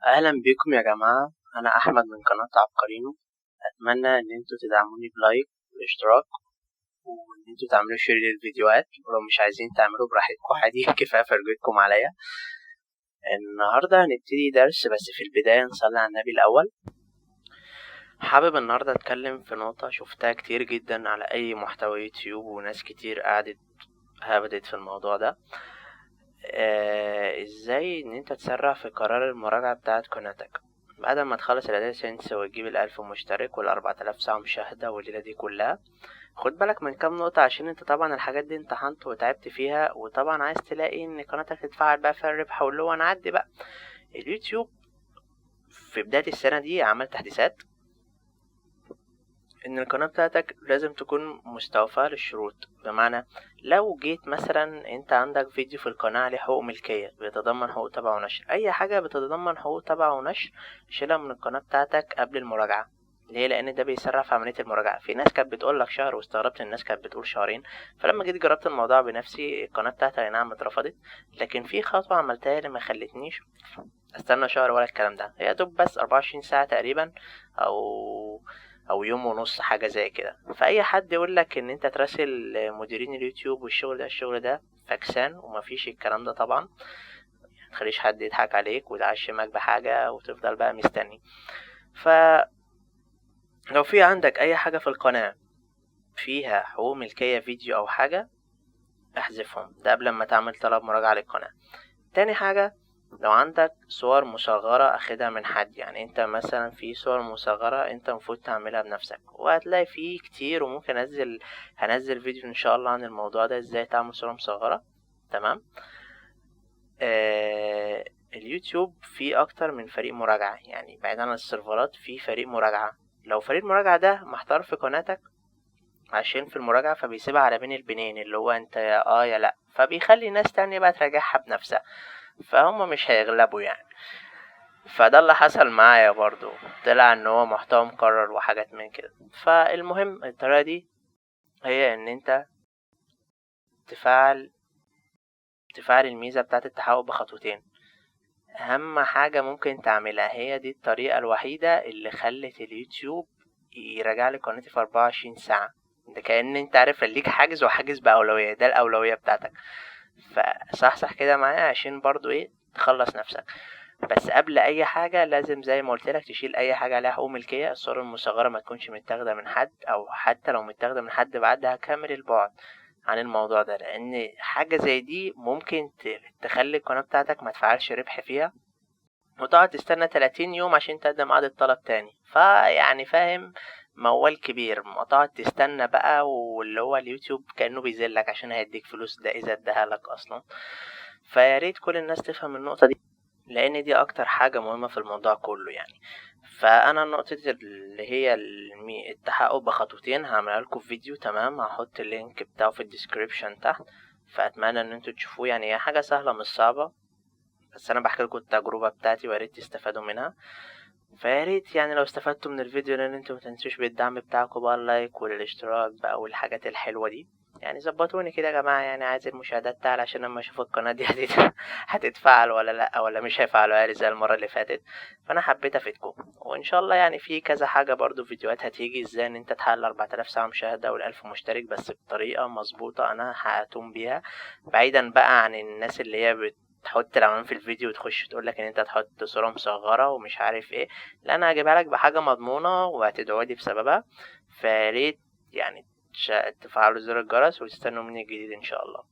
أهلا بيكم يا جماعة، أنا أحمد من قناة عبقرينو. أتمنى إن انتوا تدعموني ب like والاشتراك، وإن انتوا تعملوا share للفيديوهات، ولو مش عايزين تعملوا براحتكم عادي، كفاية فرجتكم عليا. النهاردة هنبتدي درس، بس في البداية نصلي على النبي الأول. حابب النهاردة أتكلم في نقطة شفتها كتير جدا على أي محتوى يوتيوب، وناس كتير قعدت هبدت في الموضوع ده. ازاي ان انت تسرع في قرار المراجعة بتاعت قناتك بعد ما تخلص ال AdSense وتجيب ال1000 مشترك وال4000 ساعة مشاهدة والليلة دي كلها. خد بالك من كام نقطة، عشان انت طبعا الحاجات دي امتحنت وتعبت فيها، وطبعا عايز تلاقي ان قناتك تتفعل بقى فيها الربح واللي هو نعدي بقى. اليوتيوب في بداية السنة دي عمل تحديثات ان القناة بتاعتك لازم تكون مستوفاة للشروط. بمعنى لو جيت مثلا انت عندك فيديو في القناة عليه حقوق ملكية بيتضمن حقوق طبع ونشر، اي حاجة بتتضمن حقوق طبع ونشر شيلها من القناة بتاعتك قبل المراجعة. ليه؟ لان ده بيسرع في عملية المراجعة. في ناس كانت بتقول لك شهر، واستغربت الناس كانت بتقول شهرين، فلما جيت جربت الموضوع بنفسي القناة بتاعتي اي نعم اترفضت، لكن في خطوة عملتها اللي ما خلتنيش استنى شهر ولا الكلام ده، هي دوب بس 24 ساعة تقريبا او يوم ونص، حاجة زي كده. فاي حد يقول لك ان انت تراسل مديرين اليوتيوب والشغل ده، الشغل ده فاكسان ومفيش الكلام ده طبعا. متخليش حد يضحك عليك ويتعشمك بحاجة وتفضل بقى مستني. ف لو في عندك اي حاجة في القناة فيها حقوق ملكية فيديو او حاجة احذفهم ده قبل ما تعمل طلب مراجعه للقناة. تاني حاجة، لو عندك صور مصغرة اخدها من حد، يعني انت مثلا في صور مصغرة انت المفروض تعملها بنفسك، وهتلاقي فيه كتير، وممكن هنزل فيديو ان شاء الله عن الموضوع ده ازاي تعمل صورة مصغرة. تمام. اليوتيوب فيه اكتر من فريق مراجعة، يعني بعيد عن السيرفرات في فريق مراجعة. لو فريق المراجعة ده محتار في قناتك عشان في المراجعة فبيسيبها على بين البنين، اللي هو انت يا يا لا، فبيخلي ناس تانية بقى تراجعها بنفسها، فهم مش هيغلبوا يعني. فده اللي حصل معايا برضو، طلع ان هو محتوى مكرر وحاجات من كده. فالمهم الطريقة دي هي ان انت تفعل الميزة بتاعت التحقق بخطوتين. اهم حاجة ممكن تعملها، هي دي الطريقة الوحيدة اللي خلت اليوتيوب يراجع لي قناتي في 24 ساعة. ده كأن انت عارف ليك حاجز، وحاجز بأولوية، ده الأولوية بتاعتك. فصحصح كده معايا عشان برضو ايه تخلص نفسك. بس قبل اي حاجة لازم زي ما قلت لك تشيل اي حاجة عليها حقوق ملكية. الصور المصغرة ما تكونش متاخدة من حد، او حتى لو متاخدة من حد بعدها كامل البعد عن الموضوع ده، لان حاجة زي دي ممكن تخلي القناة بتاعتك ما تفعلش ربح فيها، وتقعد تستنى 30 يوم عشان تقدم إعادة طلب تاني. فيعني فاهم، موال كبير، ما تقعد تستنى بقى، واللي هو اليوتيوب كأنه بيذلك عشان هيديك فلوس، ده إذا اداها لك أصلا. فيا ريت كل الناس تفهم النقطة دي، لأن دي أكتر حاجة مهمة في الموضوع كله يعني. فأنا النقطة اللي هي التحقق بخطوتين هعملها لكم في فيديو، تمام؟ هحط ال link بتاعه في ال description تحت، فأتمنى إن انتوا تشوفوه. يعني هي حاجة سهلة مش صعبة، بس أنا بحكي لكم التجربة بتاعتي ويا ريت تستفادوا منها. فيا ريت يعني لو استفدتوا من الفيديو، لان انتوا متنسوش بالدعم بتاعكم بقى، ال like والاشتراك بقى والحاجات الحلوة دي. يعني ظبطوني كده يا جماعة، يعني عايز المشاهدات تعلى عشان لما اشوف القناة دي هتتفعل ولا لا، ولا مش هيفعلوها لي زي المرة اللي فاتت. فانا حبيت افيدكم، وان شاء الله يعني في كذا حاجة برضو فيديوهات هتيجي ازاي ان انت تحقق 4000 ساعة مشاهدة وال1000 مشترك، بس بطريقة مظبوطة انا حققتهم بيها، بعيدا بقى عن الناس اللي هي تحط العنوان في الفيديو وتخش تقول لك ان انت تحط صورة مصغرة ومش عارف ايه. لا، انا هجيبها لك بحاجة مضمونة وهتدعوا لي بسببها. فياريت يعني تفعلوا زر الجرس وتستنوا مني الجديد ان شاء الله.